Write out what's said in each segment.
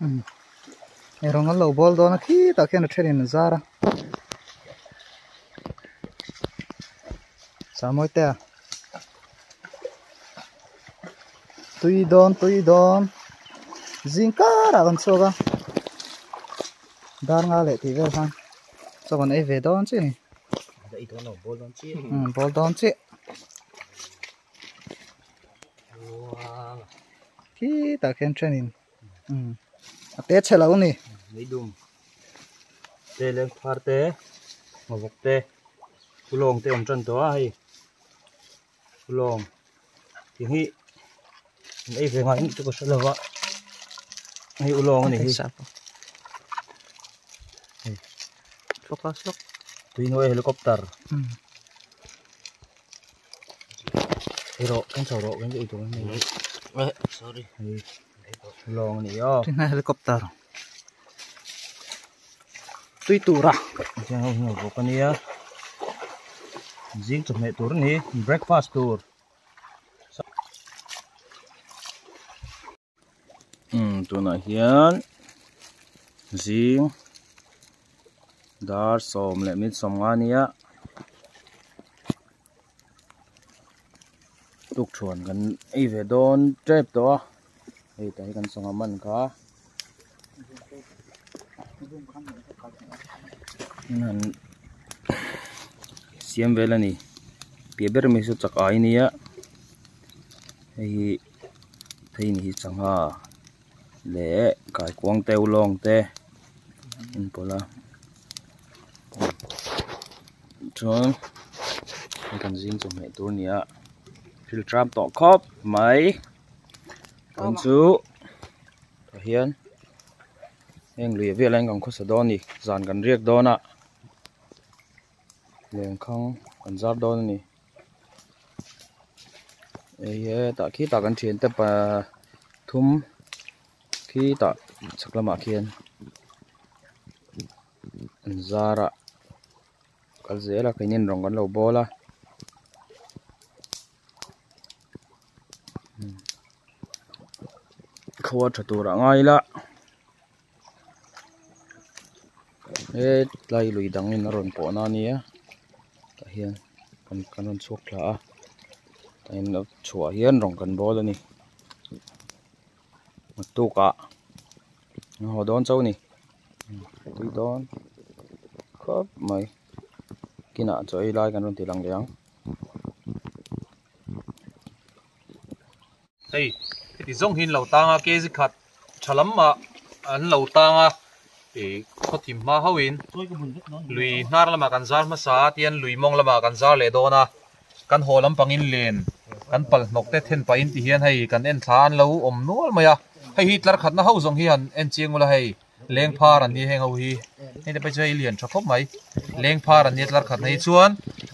Um ei rawng an lo bawl dawn a khitah khian a thenin an zar a samawi te a tui dawn tui dawn zing karah kan chhuak a dar nga leh tih vel khan chaw kan ei ve dawn chiah a ni um bawl dawn chiah. Khitah khian thenin umm a te chhe lo a ni. Meidum te lengphar te ngawvawk te ulawng te awm tan tawh a hei ulawng tih hi an ei ve ngai chu ka hre lo va hei ulawng a ni hi tuihnuai helicopter. Ei rawh kan chho rawh kan ei tur ani sorry hei lawng ani aw tuna helicopter tui tura tiang ho hi bawk ania zing chawhmeh tur ani breakfast tur umm tunah hian zing dar sawm leh minute sawmnga ania tukthuan kan ei ve dawn tep tawh a hei tah hi kan sangha man kha siam vel a ni piah ber mai saw chak ai ania hei hi. Phei ni hi sangha leh kaikuang te ulawng te in pawlh a chuan hei kan zing chawhmeh tur a ni a thil tram tawh khawp mai chuan chu tah hian heng lui velah hian kan khawsa dawn a ni zan kan riak dawn a lengkhang kan zar dawn a ni. Hei hetah khitah kan thiante pathum khitah chhak lamah khian an zar a kal zel a keinin rawng kan lo bawl a khua tha tur ah ngai ila hetlai lui dang in a rawn pawh na ania tah hian kan kan rawn chhuak thla a tah hian a chhuah hian rawng kan bawl a ni naktukah an haw dawn chauh a ni tui dawn khawp mai kinah chaw ei lai kan rawn ti lang leh ang. Hei heti zawng hi an lo tang a kg khat tha lamah an lo tang a ih khawthim hma hauhin lui hnar lamah kan zar hmasa a tihian lui mawng lamah kan zar leh dawn a kan haw lampangin len kan pal hnawk te then pahin tihian hei kan en thla an lo awm nual mai a hei hi tlar khatna ho zawng hi han en chiang ula hei lengphar an ni heng ho hi hei te pawh chu hei lian tha khawp mai lengphar an nia tlar khatna hi chuan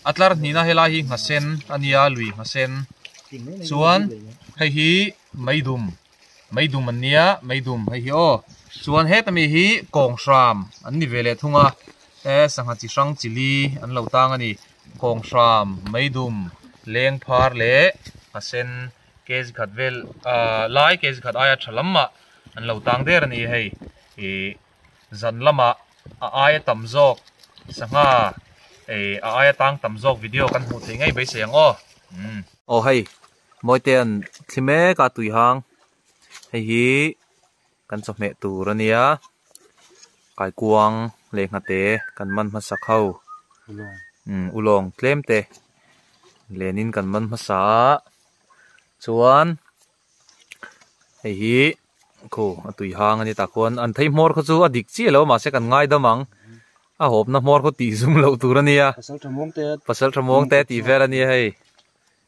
a tlar hnihna helai hi nghasen a nia lui nghasen chuan hei hi meidum meidum an nia meidum hei hi aw chuan heta mi hi kawng hram an ni ve leh thung a e sangha chi hrang chi li an lo tang a ni kawng hram meidum lengphar leh nghasen kg khat vel ah lai kg khat aia tha lamah an lo tang der a ni hei ih zan lamah a aia tam zawk sangha ih a aia tang tam zawk video kan hmuh theih ngei beisei ang aw umm. Aw hei Mawitea'n thli mek a tui hang hei hi kan chawhmeh tur a nia kaikuang leh nghate kan man hmasak ho umm ulawng tlem te lenin kan man hmasa a chuan. Hei hi khu a tui hang a ni tak khuan an thei hmawr kha chu a dik chiah lo a mahse kan ngai dam ang a hawpna hmawr khaw tih zum loh tur a nia pasal tha muang te pasal tha muang te tih vel a nia hei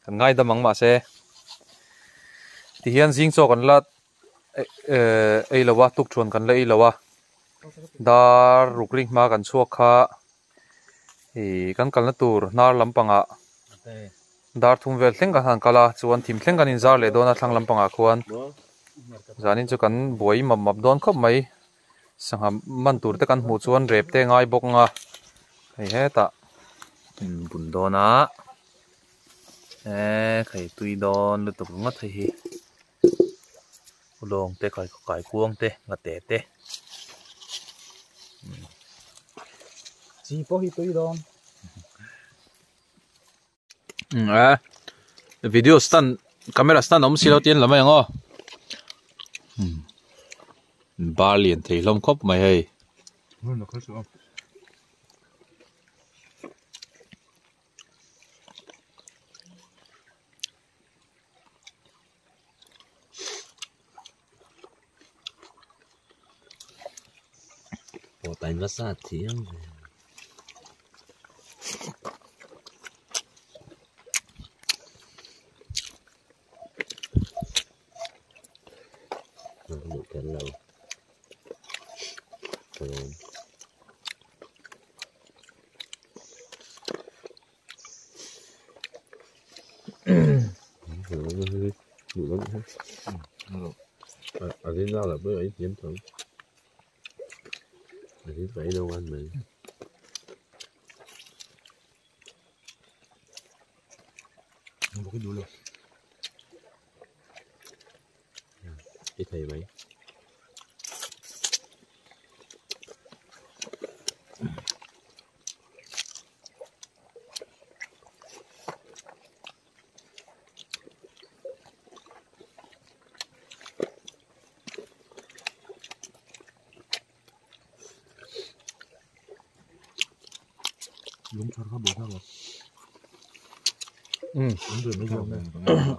kan ngai dam ang mahse tihian zing chaw kan la ehh ei lo a tukthuan kan la ei lo a dar ruk ring hma kan chhuak kha ih kan kalna tur hnar lampangah. Dar thum vel thleng kan han kal a, chuan thim thleng kan inzar leh dawn a thlang lampangah khuan zanin chu kan buai map map dawn khawp mai. Sangha man tur te kan hmuh chuan rep te ngai bawk ang a, hei hetah in bun dawn a, eee khai tui dawn lutuk ringawt hei hi. Ulawng te kaikuang te ngate te. Chi pawh hi tui dawn. A video stand camera stand awm si lo tian lam a eng aw. Bar lian thei hlawm khawp mai hei.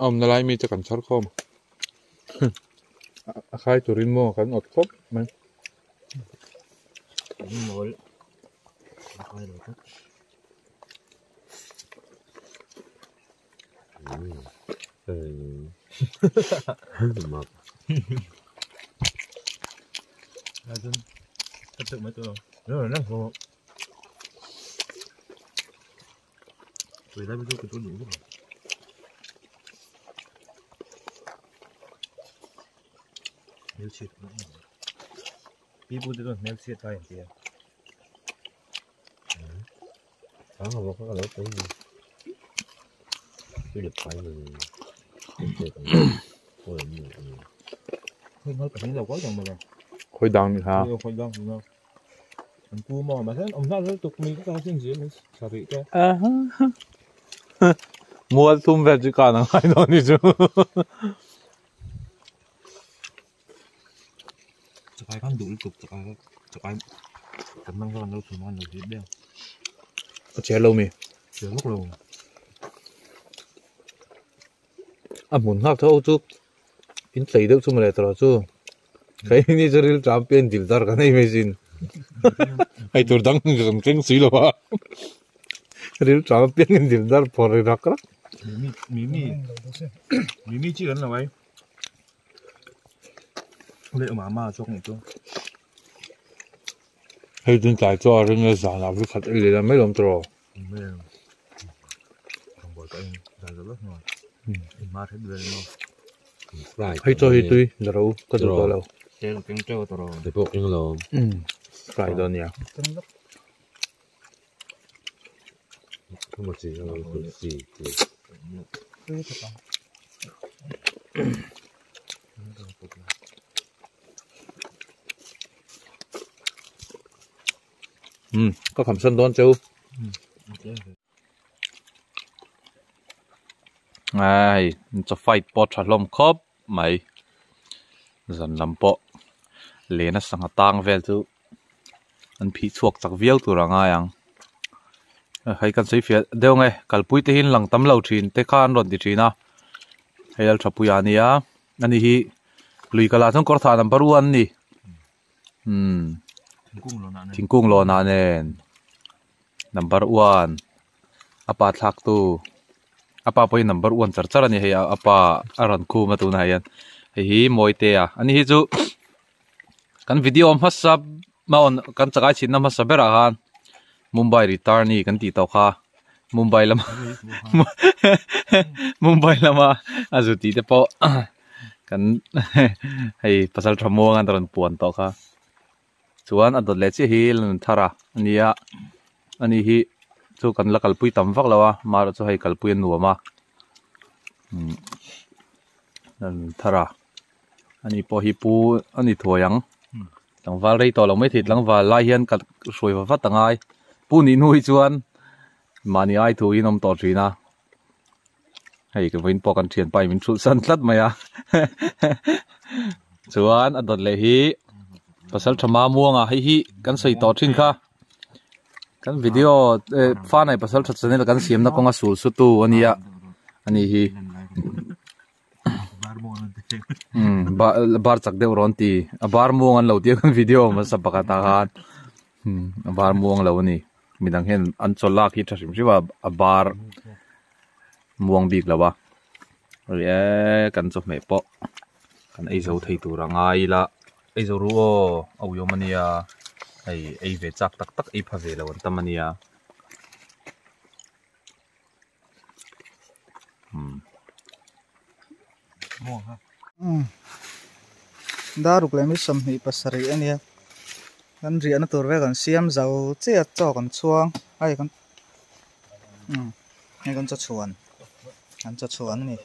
Awmna lai mi te kan chhar khawm a khai turin maw kan awt khawp mai. Khoi dang ni ha. Mual thum vel chu kan ang ngai dawn ni chu. A che lo mi. A hmun nghak tho chu in tlei deuh chu mawle tawh chu. Kei ni chu ril ṭam pian dil dar kan ei mai sin. Hei tur dang kan keng si lo a. Ril ṭam pian in dil dar phawrh ri rak rak. Hei tun tlai chu a ring a zan ah vekhat ei leh mai lawm tawh. Hei chaw hi tui la ro ka duh tawh lo. Fry dawn nia. Ka kham sawn dawn cheu. Ai chaw fight pawh tha hlawm khawp mai zan lam pawh lena sangha tang vel chu an phih chhuak chak viau tur a ngai ang hei kan sawi fiah deuh ang e kalpui te hi an lang tam lo thin te kha an rawn ti thin a hei Lalthapuia a nia ani hi lui kal ah chuan kawr thah number one a ni. Umm thingkung lawnah nen number one a pa thlak tu a pa pawhin number one char char a ni hei a pa a rawn khum a tunah hian hei hi Mawitea ani hi chu kan video hmasa kan chakai chhinna hmasa berah khan Mumbai returnee kan tih tawh kha Mumbai lama Mumbai lama a zu tih te pawh kan hei pasal tha muang an rawn puan tawh kha chuan a dawt leh chiah hi Lalnunthara a nia ani hi chu kan la kalpui tam vak lo a amaherawhchu hei kalpui a nuam a Lalnunthara. Ani pawh hi pu a ni thuai ang. Tlangval rei tawh lo mai thei tlangval lai hian ka hruai va vat a ngai. Pu nih hnu hi chuan mahni ai thu in awm tawh thin a. Hei ka vawiin pawh kan thianpa in min hrulh san tlat mai a. Chuan a dawt leh hi pasal tha Mamuanga hei hi kan sawi tawh thin kha. Kan video fa nei pasal tha channel kan siamna kawnga sul su tu a nia a ni hi. Bar chak deuh rawn ti a bar muang an lo tia kan video hmasa pakhat ah khan a bar muang lo a ni midang hian an chaw lak hi tha hrim hrim a a bar muang bik lo a eee kan chawhmeh pawh kan ei zo thei tur a ngai ila ei zo ru aw a ui awm a nia hei ei ve chak tak tak ei pha ve lo an tam a nia. Daruk leh mi 27 a nia kan riahna tur vel kan siam zo chiah chaw kan chhuang hei kan umm hei kan chaw chhuan kan chaw chhuan a ni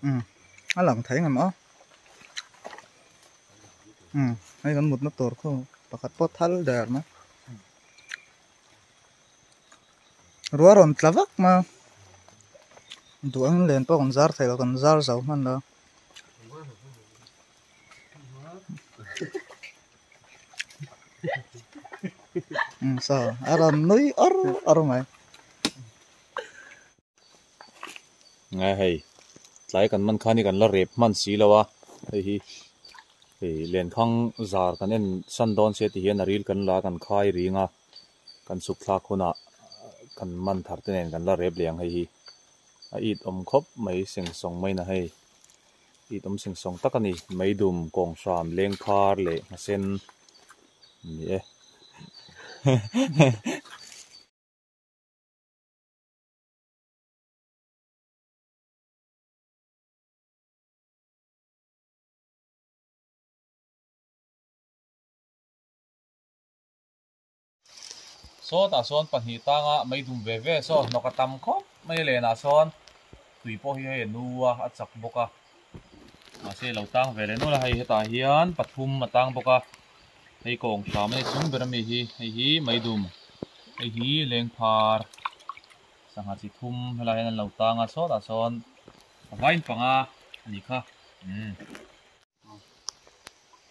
umm a lang thei ngem aw umm hei kan mutna tur khu pakhat pawh thal der mai. Ruah rawn tla vak mai a duh angin len pawh kan zar thei lo kan zar zo hman lo umm saw a rawn nui awr awr mai. Nge hei tlai kan man khan hi kan la rep hman si lo a hei hi hei lenkhang zar kan en san dawn sia ti hian a ril kan la a kan khai ring a kan chhuk thlak hunah kan man thar te nen kan la rep leh ang hei hi a it awm khawp mai seng sawng mai na hei it awm seng sawng tak a ni meidum kawng hram lengphar leh nghasen a ni e. Sawtah sawn pahnih tanga mei dum ve ve saw hnawk a tam khawp mai lenah sawn tui pawh hi hei a nu a, a chak bawk a mahse lo tang ve leh nual a hei hetah hian pathum a tang bawk a hei kawng hram a ni chung ber ami hi hei hi mei dum hei hi lengphar sangha chi thum helai hian an lo tang a sawtah sawn a vain panga a ni kha umm.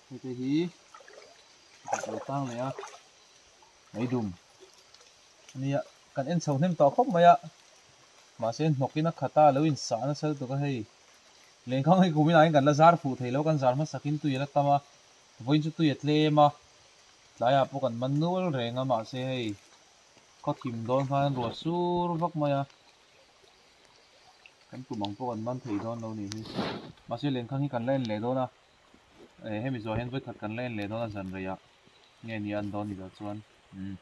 Hei te hi lo tang leh a meidum ania kan en chho hnem tawh khawp mai a mahse hnawk in a khat a lo in sah nasa lutuk a hei lenkhang hei kum inah hian kan la zar fuh thei lo kan zar hmasak in tui a la tam a vawiin chu tui a tlem a tlaiah pawh kan man nual reng a mahse hei khaw thim dawn khan an ruah sur vak mai a. Kan tum ang pawh kan man thei dawn lo nih hi. Mahse lenkhang hi kan la en leh dawn a, eh hemi zawh hian vawikhat kan la en leh dawn a zan reiah nge ni an dawn ni loh chuan umm.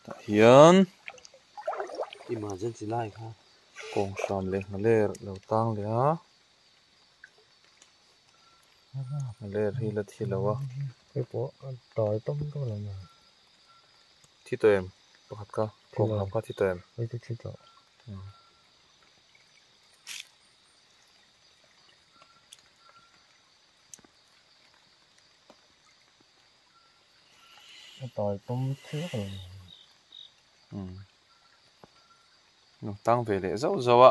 Tah hian emergency lai kha kawng hram leh nghaler lo tang leh a. Ler hi la thi lo a. Hei pawh a tawi tawm tawm lo mai. Thi tawh em? Pakhat kha kawng lam kha thi tawh em? Hei chu thi tawh. A tawi tawm thi vak lo mai. Tang ve leh zauh zauh a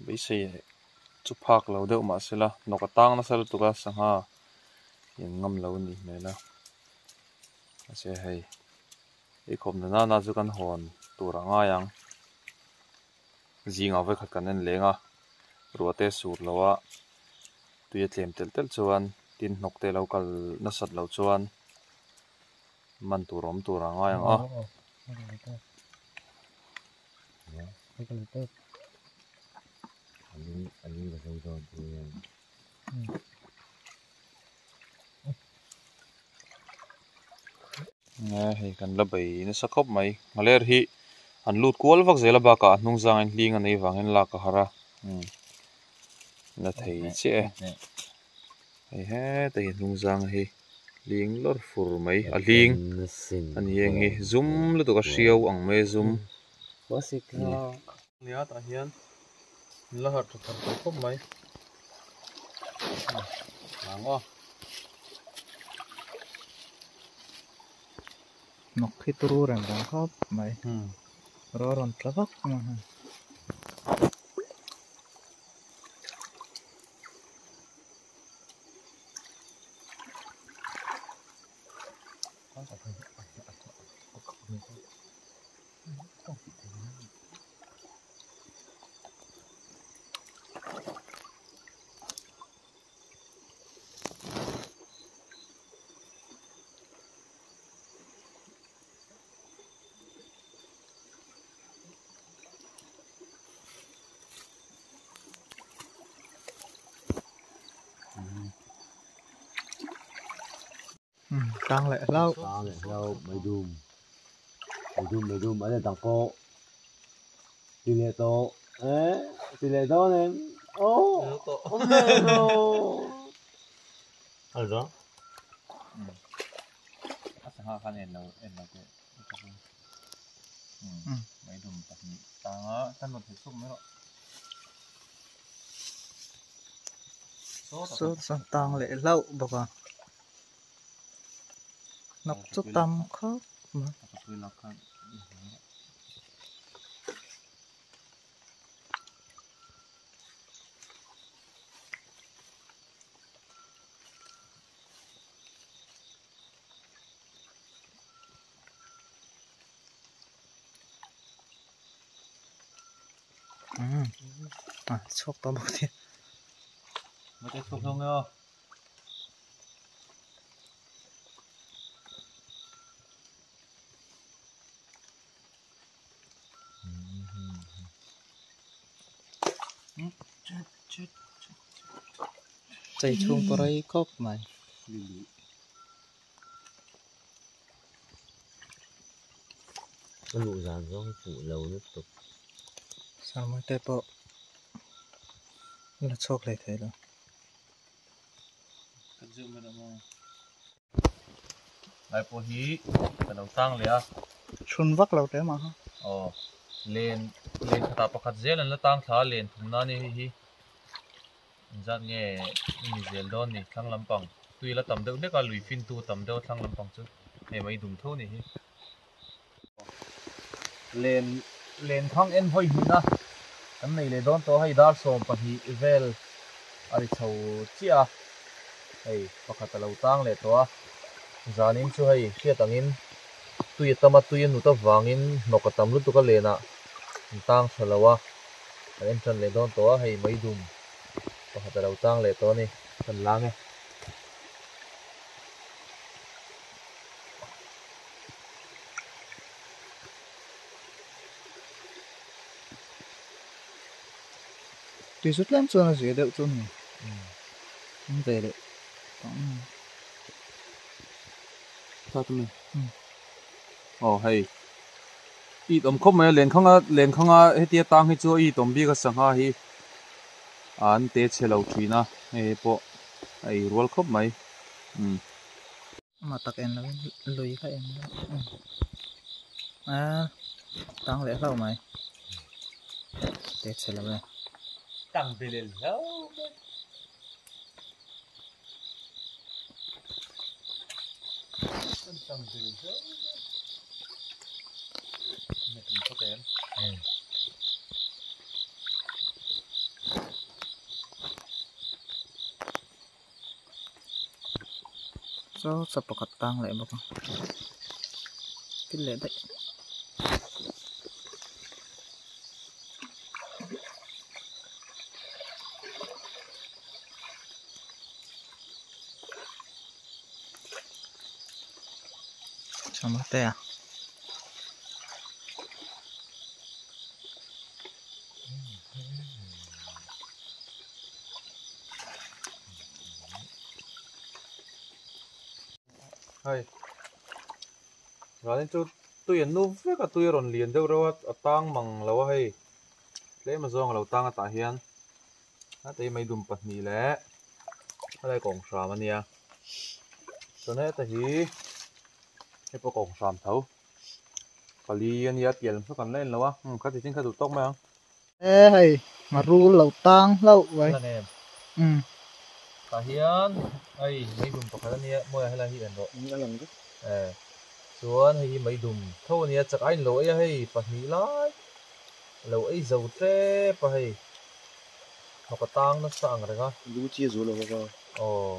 beisei chu phak lo deuh mah se la nawk a tang nasa lutuk a sangha in ngam lo a nih hmel a mahse hei ei khawp na nana chu kan hawn tur a ngai ang zingah vawikhat kan en leng a ruah te sur lo a tui a tlem telh telh chuan tin hnawk te lo kal nasat loh chuan man tur awm tur a ngai ang a. Nge hei kan la bei nasa khawp mai nghaler hi an lut kual vak zel a bakah a hnung zangin hling a nei vangin lak a har a umm la thei chiah e hei heta hi hnung zang hi hling lawr fur mai a hling a ni eng hi zum lutuk a hriau ang mai a zum. Khawsik nia. Nia tah hian an la harh tha thar tawh khawp mai. Ang aw. Hnawk hi turu reng reng khawp mai. Ro rawn tla vak mai. Tang leh hlauh. Tang leh hlauh mai dum. Mai dum mai dum an dang pawh. Ti leh tawh. Eh ti leh dawn em. Oh. Awm leh lo. Al ro. A sangha khan en lo en lo teh. Mai dum pahnih tanga tan rawn thei suk mai rawh. Saw chuan tang leh hlauh bawk a hnawk chu tam khawp mai. À chhuak tawh bawk nia. Mate chhuak hlawm nge aw. Chei chhung pawh rei khawp mai. A luh zan zawng fuh lo lutuk. Sarmai te pawh la chhuak hlei thei lo. Lai pawh hi ka lo tang leh a. Chhun vak lo teh mah ha. Aw len len khatah pakhat zel an la tang thla a len thum na nia hei hi. Engzat nge i ni zel dawn ni thlang lampang tui la tam deuh hlek a lui fin tu tam deuh a thlang lampang chu hei mai dum tho ni hi. Len len thang en hawi hnih a kan nei leh dawn tawh a hei dar 12 vel a ri chho chiah a hei pakhat a lo tang leh tawh a zanin chu hei hriat angin tui a tam a tui a nut avangin hnawk a tam lutuk a lenah an tang tha lo a kan en tan leh dawn tawh a hei mai dum pakhat a lo tang leh tawh a ni kan lang e. Tui chu tlem chuan a zia deuh chu a ni. An ve leh tawh ang. Aw hei it awm khawp mai a lenkhanga lenkhanga hetia tang hi chu a it awm bik a sangha hi an te chhe lo thin a hei pawh a ei rual khawp mai umm. Amah tak en lovin lui kha en lo a tang leh hlauh mai te chhe lo e. Tang ve leh hlauh mai. Tang ve leh hlauh mai. Nge tum phawt em. Chaw chaw pakhat tang leh bawk a thil leh daih. Chama te a. Hei Ralin chu tui an nu vek a tui a rawn lian deuh reuh a a tang mang lo a hei tlem azawng a lo tang a tah hian a tei mai dum pahnih leh helai kawng hram a nia chuan heta hi hei pawh kawng hram tho. Pali ania pian lam saw kan la en lo a umm kha ti chin kha duh tawk mai ang. E hei ngharul lo tang hlauh mai. Umm. Tah hian hei meidum pakhat ania mawi ah helai hi en rawh. A lang vek. E chuan hei hi meidum tho ania chak a inlo ei a hei pahnih lai lo ei zo tep a hei hnawk a tang nasa ang reng a. Lu chi a zual lo bawk a. Aw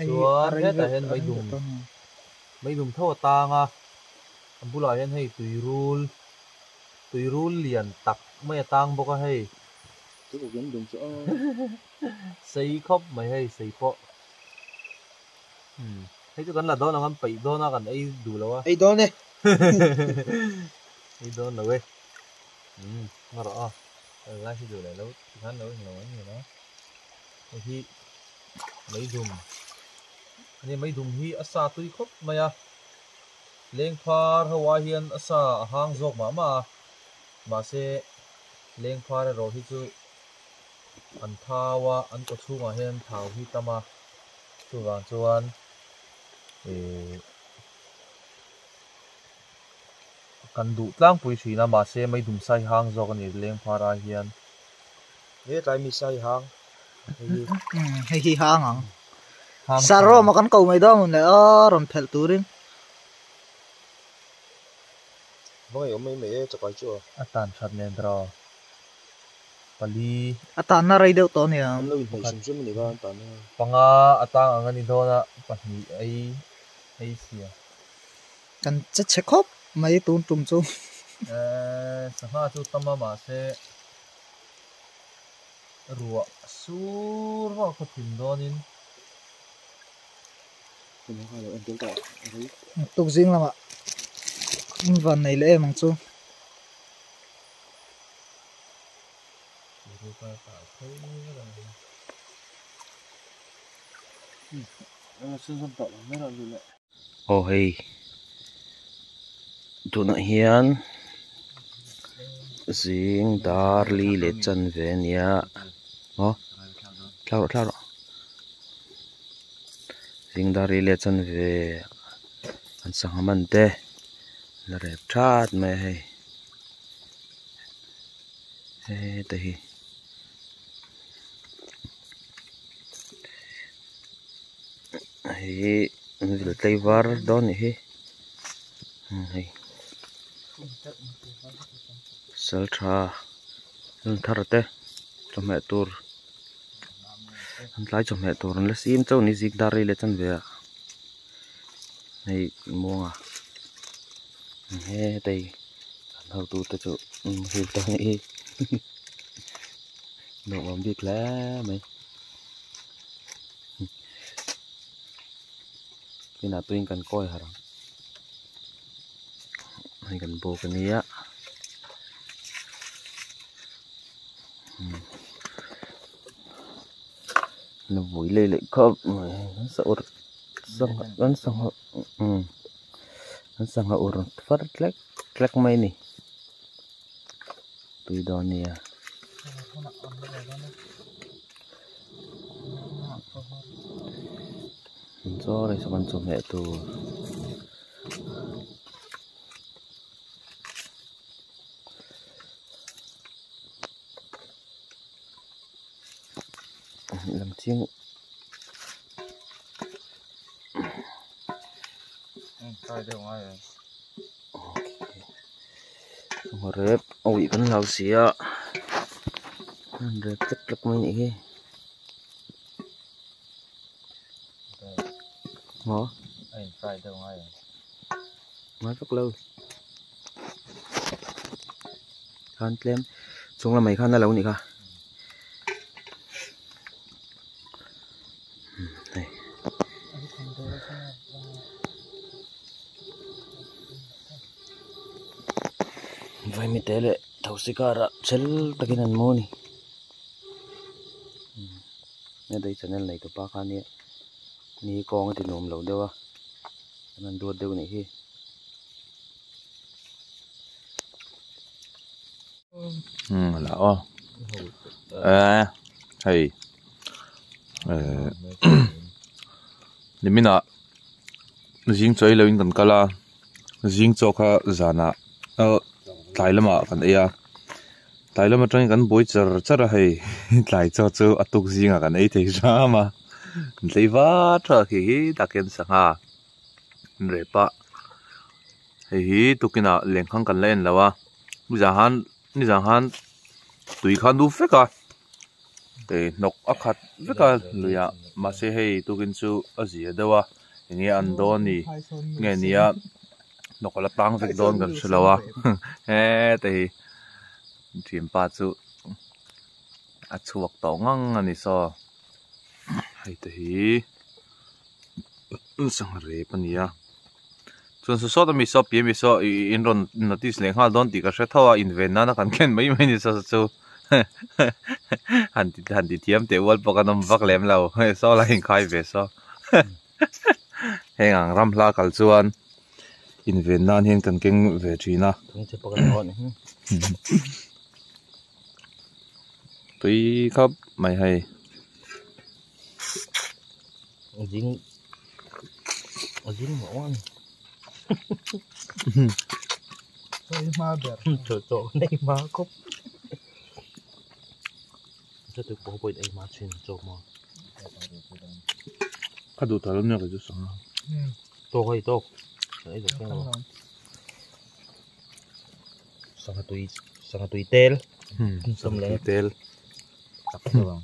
chuan hetah hian meidum meidum tho a tang a a bulah hian hei tuirul tuirul lian tak mai a tang bawk a hei. Sei khawp mai hei sei pawh umm hei chu kan la dawn ang an peih dawn a kan ei duh lo a. Ei dawn e. Ei dawn lo e. Umm nga rawh a kan lai hi duh leh lo tikhan lo englo mai ni lo hei hi meidum ania meidum hi a sa tui khawp mai a lengphar ho ai hian a sa a hang zawk mah mah a mahse lengphar erawh hi chu an thau a an kaw chhungah hian thau hi tam a chuvang chuan ihh kan duh tlangpui thin a mahse meidum sai hang zawk a ni lengphar ai hian. He tlai mi sai hang hei hi. Hei hi hang ang. Sarawma kan ko mai dawn mun leh aw rawn phelh turin. Va ngaihawm mai mai e chakai chu a. A tan that nen draw pali. A tanna rei deuh tawh ania. An lo inhnaih hrim hrim a ni kha an tanna. Panga a tang ang a ni dawn a pahnih ei ei sia. Kan che chhe khawp mai tun tum chu. Eee sangha chu tam a mahse ruah sur vak khaw thim dawnin. Tuk zing lamah in van nei leh em ang chu. Aw hei tunah hian zing dar li leh chanve a nia aw thla rawh thla rawh zing dar li leh chanve an sangha man te la rep that mai a hei heta hi. Hei an vil tlaivar dawn nih hi hei sal tha hmun thar te chawhmeh tur an tlai chawhmeh tur an la sim chauh a ni zing dar rei leh chanve ah hei muanga heta hi an hotu te chu an muhil ta a nih hi nuam bik hle mai. Inah tuiin kan kawi harh ang hei kan bawk a nia na vui lei leh khawp mai an sa ur sangha an sangha umm an sangha ur far tlek tlek mai a ni tui dawn a nia. Chaw leh sawn chawhmeh tur lam chiang rep a uih kan hlau si a an rep tlek tlek mai anih hi. Maw? A in fry deuh ngai ang. Ngai vak lo. Khan tlem chung lamah khan a lo nih kha. Hei. Vaimite leh thosi karah chel takin an mu a ni. Heta i channel nei tupa kha nia ni kawng a ti nuam lo deuh a an han duat deuh a nih hi. Umm la aw eh hei eh nimin ah zing chawi lo in kan kal a. Zing chaw kha zanah tlai lamah kan ei a tlai lam atangin kan buai char char a hei tlai chaw chu a tuk zingah kan ei thei hram a an tlei var tha khi hi takin sangha an rep a hei hi tukinah lenkhang kan la en lo a nizan han nizan han tui kha a nu vek a hnawk a khat vek a luiah mahse hei tukin chu a zia deuh a. Enge an dawn ni nge nia hnawk a la tang vek dawn kan hre lo a heta hi thianpa chu a chhuak tawh ngang a ni saw hei te hi sangha rep a ni a chuan saw sawt ami saw pian mi saw ih in rawn notice leh nghal dawn tih ka hre tho a inven nana kan khen mai mai a ni saw chu han ti han ti thiam teh ual pawh kan awm vak lem lo hei saw lai inkhai ve saw. Heng ang ram hla kal chuan inven nan hian kan keng ve thin a. Tui khawp mai hei. Ka duh tawh lo nia kei chu sangha. Tawk hei tawk. Ei zo keng lo. Sangha tui sangha tui tel. Sangha tui tel. Tak lo ang.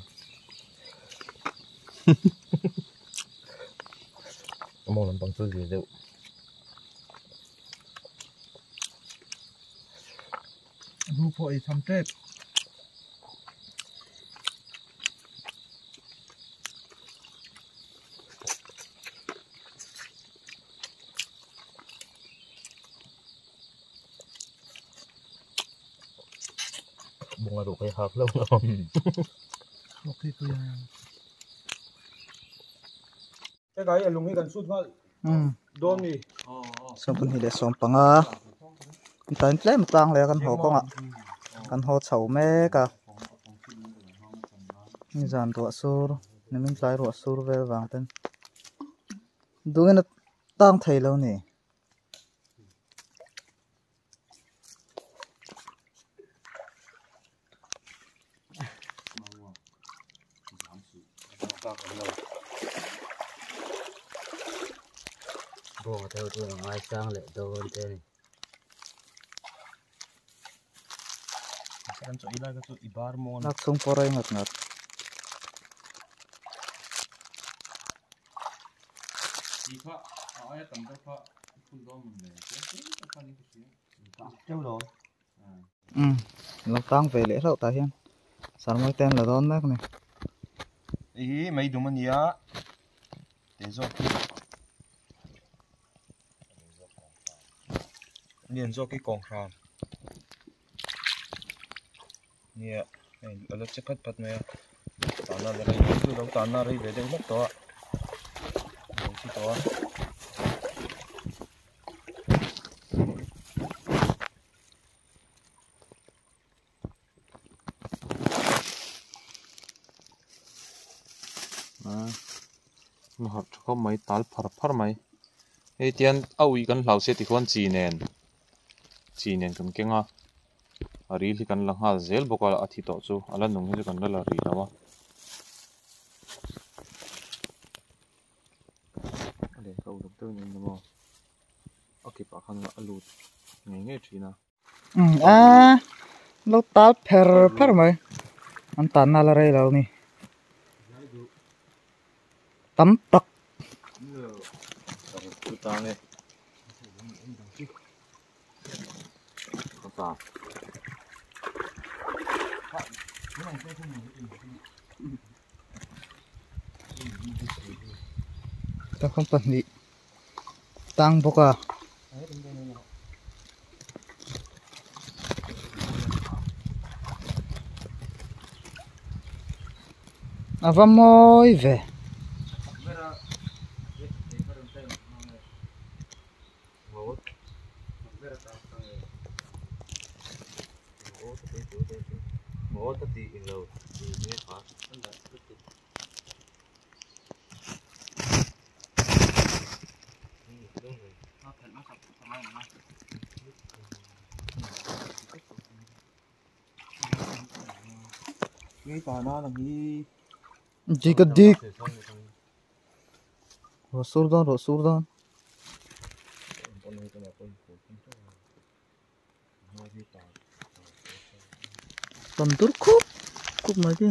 Among lampang chu zir deuh. Hnu pawh ei tham tep. Bunga ruh kai hak lo no. Hekai a lung hi kan sut nghal dawn mi. Sawmpahnih leh sawmpanga an tain tlem tlang leh a kan haw kawngah kan haw chho mek a nizan ruah sur nimin tlai ruah sur vel vang ten dungin a tang thei lo ni. Bawng te ho chu a ngaisang leh dawn te a ni. Lak chhung pawh rei ngat ngat. Umm lo tang ve leh hlauh tah hian sarmawi te an la dawn mek a ni. Hei hi mai dum a ni a te zawk hi lian zawk hi kawng hram nia hei a la che phat phat mai a tahna la rei chu lo tahna rei ve deuh hlek tawh a a lo thi tawh a. Harh tha khawp mai tal phar phar mai hei tian a ui kan hlau sia tikhuan chi nen chi nen kan keng a a ril hi kan la nghal zel bawk a a thi tawh chu a la nung hi chu kan la la rih lo a. A lehkha uluk deuhin eng emaw a kipah khan a lut ngei ngei thin a. A lo tal pher pher mai an tanna la rei lo a ni tam tak. Tangkhang pahnih tang bawk a. A va mawi ve. Dik a dik. Ruah sur dawn ruah sur dawn. Tam tur khup khup mai khi.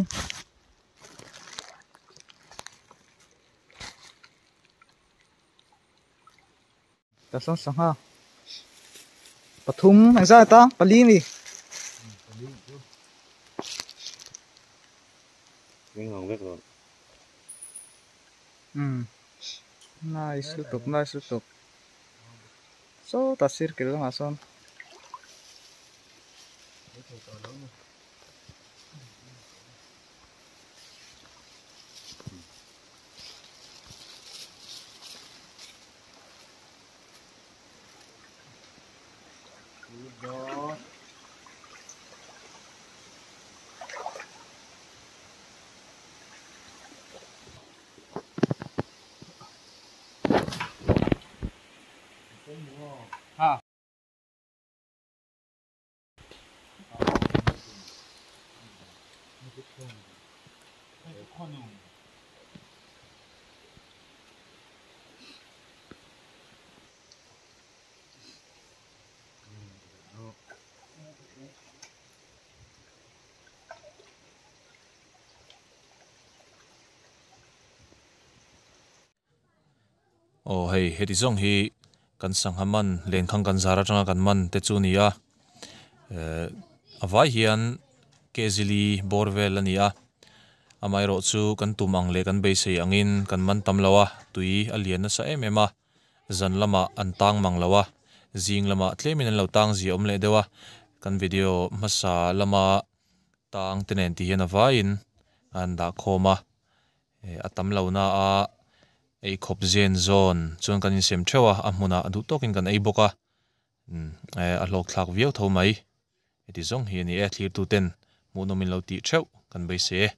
Ta sawn sangha pathum engzah ta pali a ni. Umm nice lutuk nice lutuk sawtah sir kil lamah sawn. Aw hei heti zawng hi kan sangha man lenkhang kan zar atanga kan man te chu a ni a ehh a vai hian kezili bawr vel a ni a amaherawh chu kan tum ang leh kan beisei angin kan man tam lo a tui a lian nasa em em a zan lamah an tang mang lo a zing lamah tlemin an lo tang zia awm leh deuh a kan video hmasa lama tang te nen tih hian a vaiin an dah khawm a. Eh a tam lo na a ei khawp zen zawn chuan kan insem theuh a a hmunah duh tawkin kan ei bawk a umm eh a hlawk thlak viau tho mai heti zawng hi a ni e thlir tu ten hmuhnawm in lo tih theuh kan beisei e.